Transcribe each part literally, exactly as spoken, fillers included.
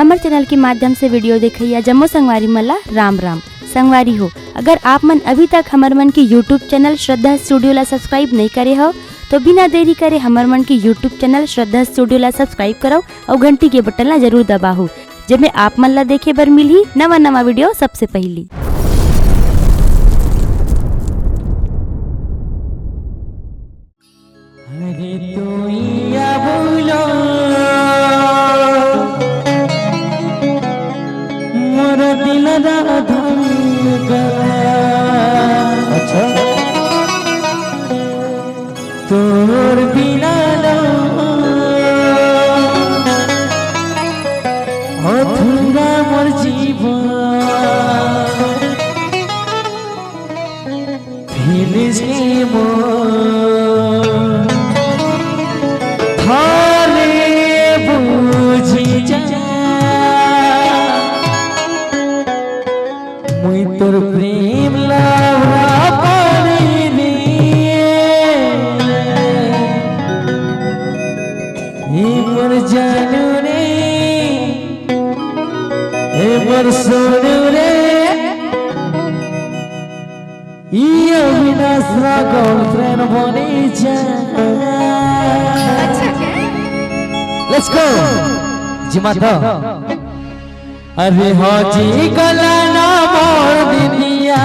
हमर चैनल के माध्यम से वीडियो देखइया जम्मो संगवारी मन ला राम राम। संगवारी हो, अगर आप मन अभी तक हमर मन के YouTube चैनल श्रद्धा स्टूडियो ला सब्सक्राइब नहीं करे हो, तो बिना देरी करे हमर मन के YouTube चैनल श्रद्धा स्टूडियो ला सब्सक्राइब करव अउ घंटी के बटन ला जरूर दबाहू, जेमे आप मन ला देखे बर मिलही नवा नवा वीडियो सबसे पहली। अरे तोइया बोलो, मोर दिल रा धड़कन। अच्छा। तोर बिना लो, अधूरा मोर जीवन। फिनिश के मोर थारे बुझी जा। मुई तोर प्रेम ला पारी रे। ए मोर जानू रे, ए मोर सोनू रे। ई अविनाश ला गर्लफ्रेंड बनी जा। Let's go। जिमा तो। अरे हो जी गला ना मोर दिदिया।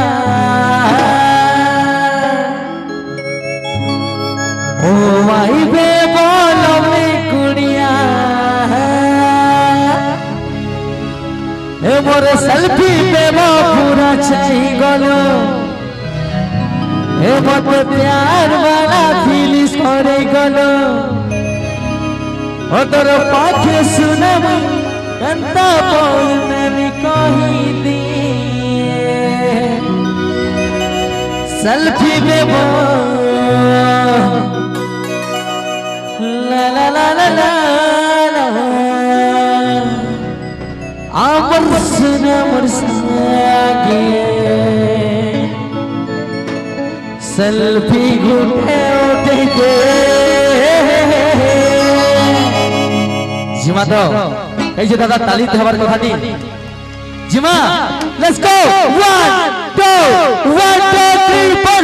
ओ भाई बे बोलो में कुड़िया। ए मोर सेल्फी पे वो पूरा चाही गलो। ए मोर प्यार वाला फीलिंग्स करे गलो। ओ तोर पाखे सुनम कंता बोल में भी कही दी। सेल्फी पे वो ला ला ला ला ला ला। अमर सुन अमर सागे सेल्फी गुटे उठे के। जिमा तो, कैसे दादा ताली ते हमारे को खाती। जिमा, let's go। One, two, one, two, three, four।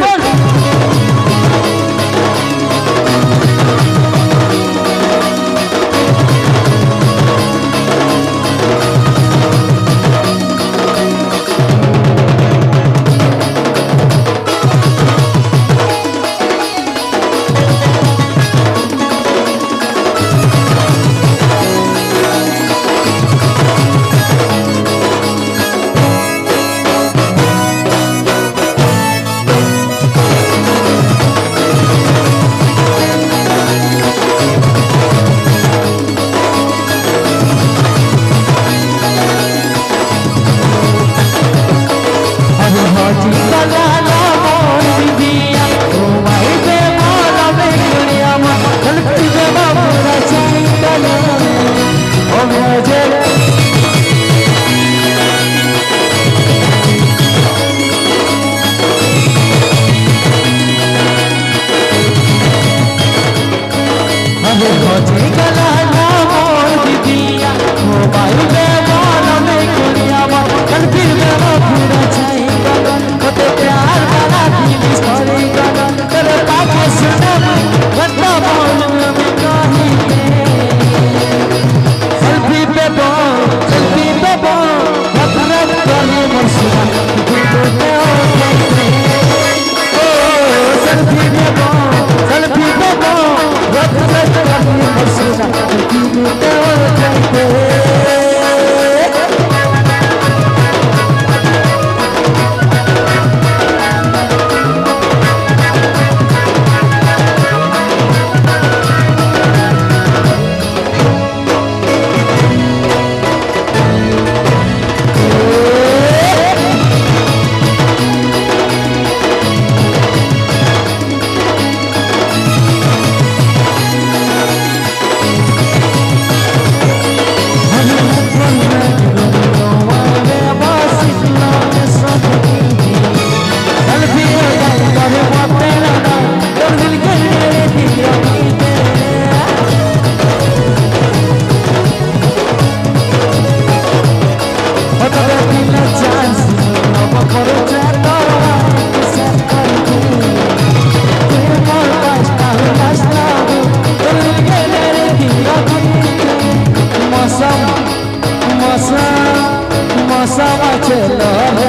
मौसम चलो रे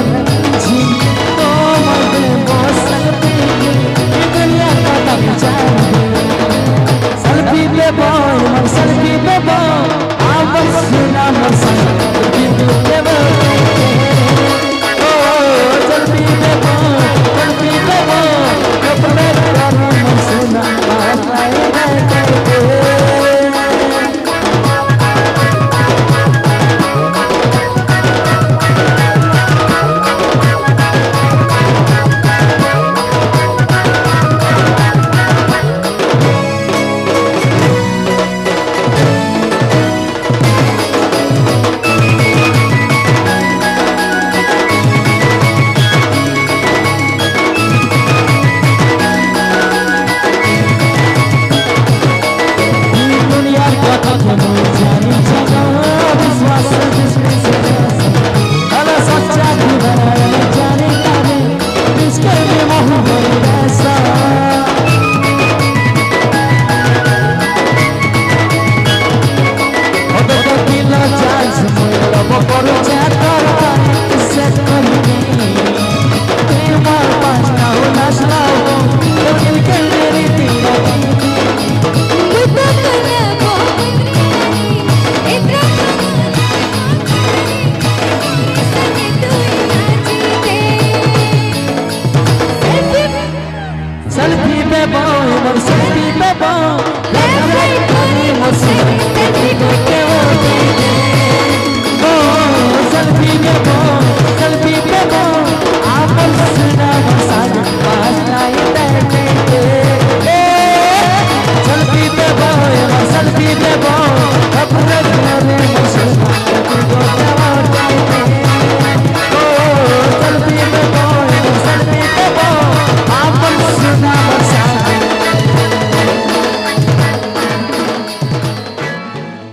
झिन, तो मगे मौसम पीके दुनिया खत्म जाए। सेल्फी लेबो, सेल्फी लेबो, आबो सुना मोर संग।